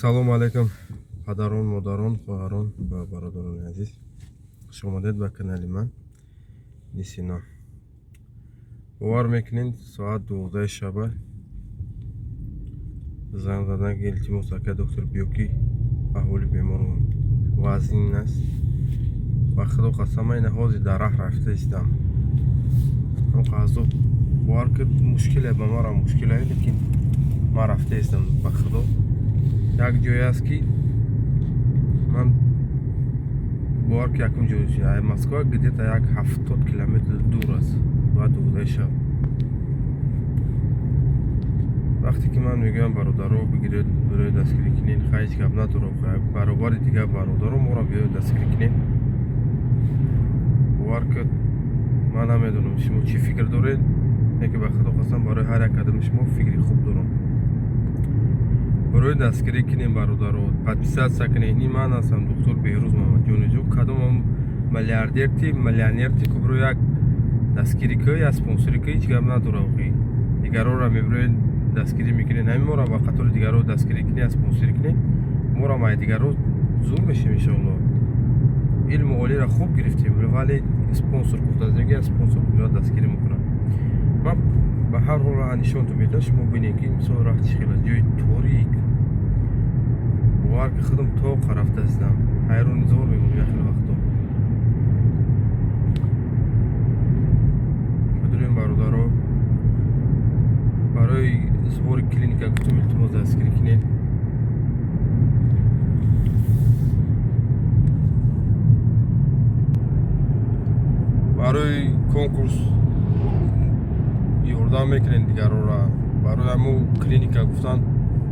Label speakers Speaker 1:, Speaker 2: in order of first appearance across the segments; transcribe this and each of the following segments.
Speaker 1: Салому алайкум, падарон, модарон, хоҳарон ва бародарони азиз. Хуш омадед ба канали ман Нисино. Бовар мекунед, соат 12 шаба занг задан, ки илтимос, ака доктор, биё, ки аҳволи бемор вазнин аст. Ба худо қасам, ман ина ҳозир дар раҳ рафта истам. Азоб, бовар ки мушкиле, ба марам мушкиле, лекин ман рафта истам. Ба худо, як ҷое аст, ки ман бовар ки якум ҷой Москва где-то як 70 километр дур аст. Бояд 12 шаб, вақте ки ман мегӯям, бародаро, бигиред, бироед, дастгирӣ кунед, хай, ҳеҷ гап надорам, баробари дигар бародаро моро биёед, дастгирӣ кунед. Бовар ки ман намедонам, шумо чӣ фикр доред, лекин ба худо қасам, барои ҳар як қадами шумо фикри хуб дорам. Барои дастгирӣ кунем, бародаро, подписаться кунед. Ин ман ҳастам, доктор Беҳрӯз Муҳаммадҷониҷо. Кадомам миллиардерти, миллионерти ку биро як дастгирӣ ку, як спонсорӣ ку, ҳеҷ гап надора. Охи дигарора мебироед, дастгирӣ мекунед, ҳамин моро ба қатори дигарро дастгирӣ кунед, спонсорӣ кунед, моро ай дигарро зур мешем, иншоалло. Илму олиро хуб гирифтем, вале спонсор гуфтааст, спонсор биёд, дастгирӣ мекунад. Ман ба ҳар ҳол роҳа нишонтон медиҳам, шумо бинед, ки мисол роҳ чӣ хел аст, ҷои торик. Бовар ки худам тоқа рафта истам, ҳайрони зор мемонам як хел вақто. Бидурем, бародаро, барои сбори клиника гуфтум, илтимос, дастгирӣ кунед. Барои конкурс ёрдам мекунед дигарора. Барои ҳамун клиника гуфтан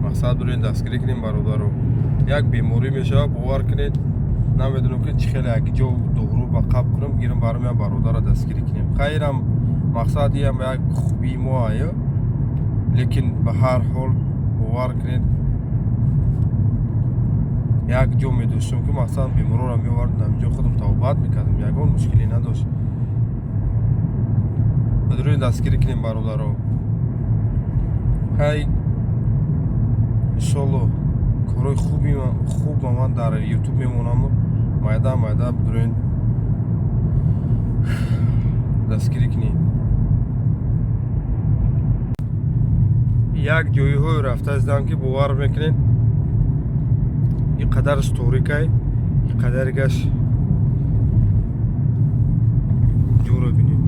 Speaker 1: мақсад дорем, дастгирӣ кунем, бародаро. Як беморӣ мешавад, бовар кунед, намедонам, ки чӣ хеле як ҷо доғру ба қаб кунам, гирам, барои як бародарро дастгирӣ кунем. Хайрам, мақсад иам як хубии мо ая, лекин ба ҳар ҳол, бовар кунед, як ҷо медоштам, ки мақсад беморора меовардам, ҳаминҷо худам табобат мекардам, ягон мушкиле надошт. Бадрӯи дастгирӣ кунем, бародаро. Ҳай, иншолло, корҳои хуби хуб ба ман дар Ютуб мемонаму майда майда бидурен, дастгирӣ кунед. Як ҷойҳое рафта издам, ки бовар мекунед, ин қадараш торикай, ин қадаригаш ҷоро бинед.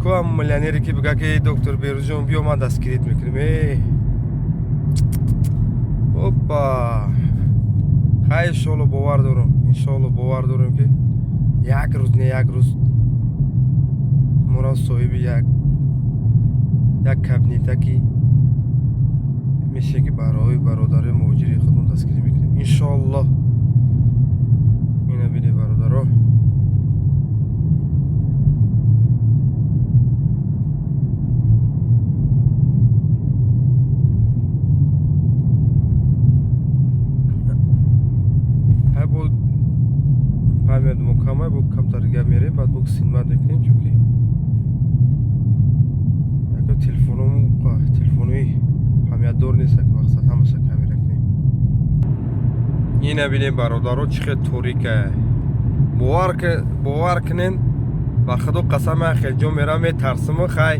Speaker 1: Куам миллионере, ки бига, ки доктор Берӯзҷон, биё, ман дастгирит мекунем? Опа, хай, иншолло, бовар дорам, иншолло, бовар дорам, ки як рӯз не як рӯз мора соҳиби як кабинетаки мешем, ки барои бародарои муҳоҷири худмон дастгирӣ мекунем, иншоаллоҳ. Ина бинед, бародаро. Ҳай, бо память мукаммал, бо камтар гап мерем, баъд бо синмат мекунем, чунки яко телефоном телефонои памятдор нест, мақсад ҳамаша камера кунем. Ина бинем, бародаро, чӣ хел торика. Бовар кунен, ба худо қасам, ман хел ҷо мерам, метарсиму. Хай,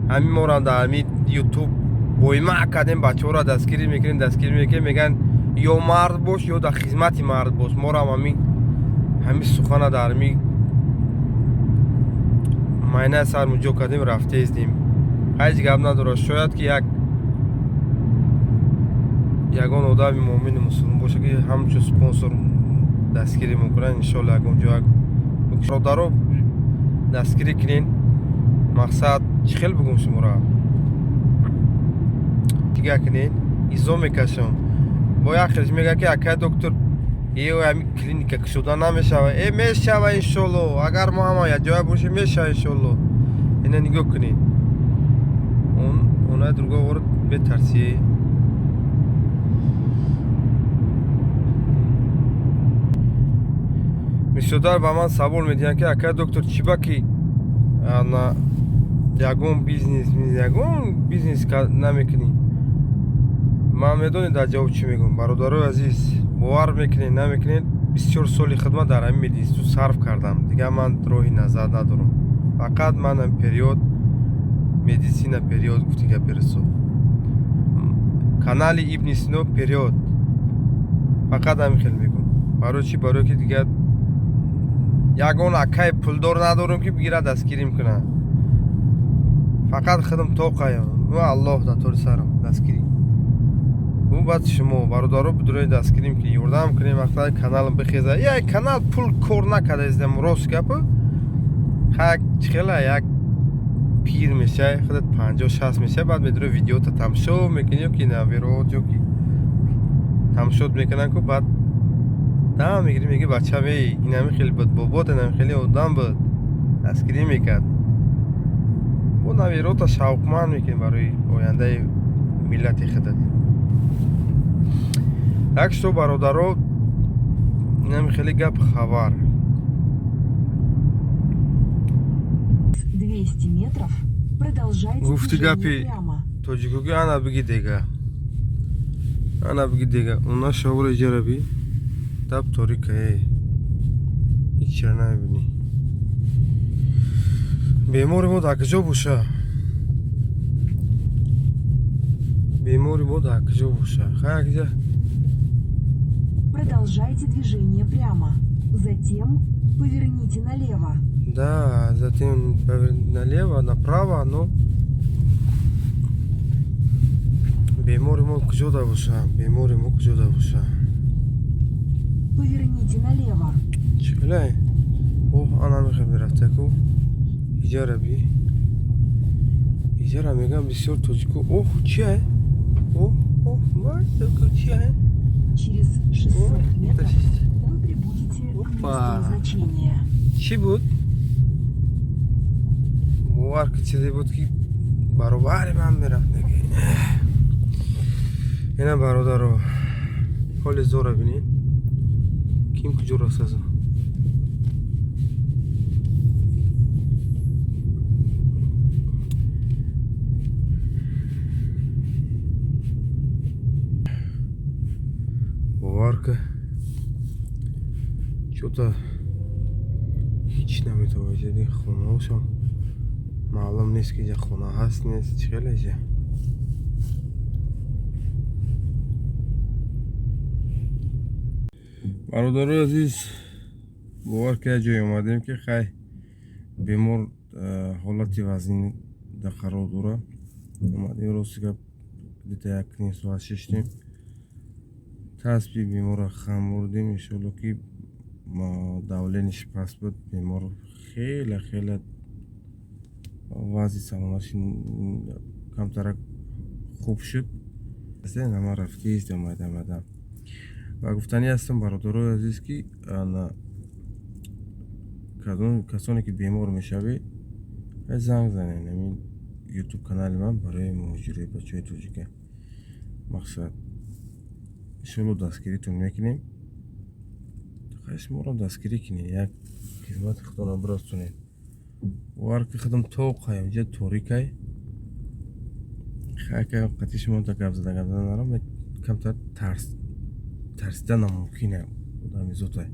Speaker 1: ҳамин морам дар ҳамин Ютуб боима кардем, бачаҳоро дастгирӣ мекунем, дастгирӣ мекунем, мегӯянд, ё мард бош, ё дар хизмати мард бош. Морам ҳамин сухана дар ҳамин майнаи сармон ҷо кардем, рафтеиздем. Ҳеҷ гап надорад, шояд ки як ягон одами муъмини мусулмон боша, ки ҳамчун спонсор дастгирӣ мекунад, иншолло. Ягон ҷо як бародаро дастгирӣ кунен. Мақсад, чӣ хел бигӯм, шуморо дига кунен, изо мекашам. Бо як хелш мега, ки акай доктор, е, ҳамин клиника кушода намешава. Э, мешава, иншолло, агар мо ҳама якҷоя бошем, мешава, иншолло. Ина нигоҳ кунед, онаи другой ворид бетарсие. Бисёртар ба ман савол медиҳанд, ки акай доктор, чӣ ба ки ягон бизнес, ягон бизнес намекунӣ? Ман медонед дар ҷавоб чӣ мегӯям, бародарои азиз, бовар мекунед намекунед, бисёр соли хидмат дар ҳамин мединститут сарф кардам. Дигар ман роҳи назар надорам. Фақат манам вперёд, медицина вперёд, гуфти гапи расо. Канали Ибни Сино вперёд. Фақат ҳамин хел мегӯям. Барои чӣ? Барои ки дигар ягон акай пулдор надорам, ки бигирад дастгирим кунад. Фақат худам тоқаям. Ва Аллоҳ дар тори сарам дастгирӣ. Ӯ баъд шумо бародаро бидурои дастгирим ки ёрдам кунем, вақта каналам бихеза. Як канал пул кор накарда издам, рост гапа. Хак чихела як пир мешай, худат 50-60 мешай, баъд медурои видеота тамошо мекунӣ, ё ки наверот, ё ки тамошот мекунанд ку, баъд дам мегирӣ, мегӣ: бачам, эй, инами хеле буд, бобот инами хеле одам буд, дастгирӣ мекард. Бо наверота шавқманд мекунӣ барои ояндаи миллати худат. Так что, бародаро, инами хеле гап хабар.
Speaker 2: 200 метров продолжайте
Speaker 1: Гуфти
Speaker 2: движение
Speaker 1: гапи
Speaker 2: прямо.
Speaker 1: тоҷикоги, ана биги дега, ана биги дега, уна шавра иҷараби даб торика, эй, ҳеҷ чира намебинӣ. Бемори мо дар куҷо боша? Бемори мо дар куҷо боша? Хай, якҷа.
Speaker 2: Продолжайте движение прямо. Затем поверните налево.
Speaker 1: Да, затем поверни налево, направо, но бемори мо куҷо да боша? Бемори мо куҷо да боша?
Speaker 2: Поверните налево.
Speaker 1: Чилай? Оҳ, ана мехоҳ мерафтаку. Иҷара би. Иҷара мегам, бисёр тоҷико. Оҳ, чия? Оҳ, оҳ, вай, чия?
Speaker 2: Через 600
Speaker 1: Ой,
Speaker 2: метров вы прибудете к
Speaker 1: Опа.
Speaker 2: месту назначения.
Speaker 1: Чӣ буд? Бовар ки, чизе буд, ки баробари ман мерафт. Ина, бародаро, ҳоли зора бинед, ким куҷо рафтазо. Бовар ки, чё-то ҳеҷ наметавонед. Хонаошон маълум нест, ки иҷа хона ҳаст, нест, чӣ хеле иҷа. Бародарои азиз, бовар ки, як ҷое омадем, ки хай, бемор ҳолати вазнин да қарор дорад. Омадем, рости гап, где-то як ним соат шиштем, таспи беморро хам бурдем. Иншоалло, ки давление ш паст буд. Бемор хеле хеле вазъи саломатиш камтарак хуб шуд. Ама рафтист, омада омада. Ва гуфтанӣ ҳастам, бародарои азиз, ки ана касоне ки бемор мешавед, занг занед. Ҳамин ютуб канали ман барои муҳоҷирои бачаҳои тоҷика. Мақсад, иншоалло, дастгиритон мекунем. Шуморо дастгирӣ кунед, як хизмати худтонро бирасонед. Бовар ки, худам тоқаям, иҷа торикай. Хайка қати шумо гап зада гап зада нарам, камтар тарсида намумкин одами зотай.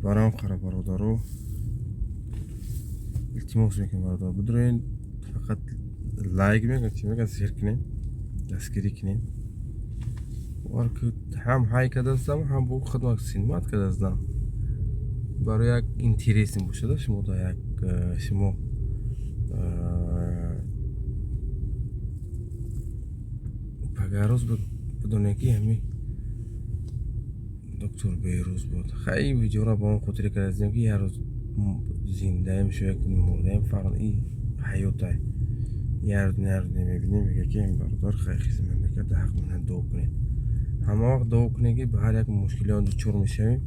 Speaker 1: Барои қара, бародаро, илтимос мекунем, бародар, бидроен, фақат лайк мекунед, чӣ мекунед, зер кунед, дастгирӣ кунед. Бовар ки, ҳам ҳай кардастам, ҳам бо хидмат хизмат кардастам. Барои як интересный бошада шумо да як шумо пагарӯз бидонед, ки ҳамин доктор Беҳрӯз буд. Хай, ин видеоро ба он хотире кардастем, ки як рӯз зиндаем шо, як мурдаем, фарқ и ҳаётай. Як рӯз, як рӯз мебинем, мега, ки ин бародар хай хизмат мекард, ҳақ мена дуо кунед. Ҳама вақт дуо кунед, ки ба ҳар як мушкилиҳо дучор мешавем,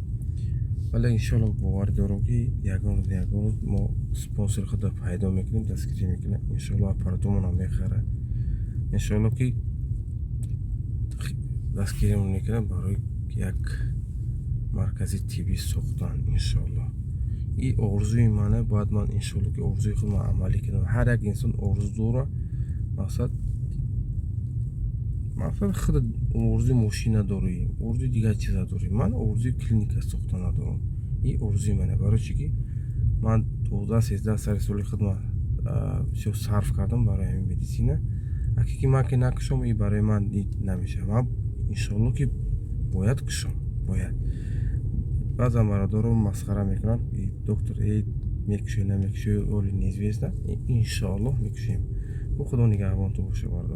Speaker 1: вале иншоалло, боварӣ дорам, ки ягон рӯз, ягон рӯз мо спонсори худро пайдо мекунем, дастгирӣ мекунем. Иншоалло, аппаратумонам мехарад. Иншоалло, ки дастгиримон мекунад барои як маркази тиббӣ сохтан. Иншоалло, и орзуи мане. Бояд ман, иншоалло, ки орзуи худро амалӣ кунам. Ҳар як инсон орзу дорад, мақсад. Масалан, худат орзуи мошин надорӣ, орзуи дигар чиза дорӣ. Ман орзуи клиника сохта надорам. И орзуи мане. Барои чӣ ки ман 12-13 сари соли худма бисёр сарф кардам барои ҳамин медицина. Аки ки ман ки накушом, и барои ман намешавад. Ман, иншоалло, ки бояд кушом, бояд. Баъзан бародарон масхара мекунанд: «Доктор, э, мекушӣ, намекушӣ, оли неизвестно». Иншоаллоҳ, мекушем. Бо Худо нигаҳбонтон боша, бародар.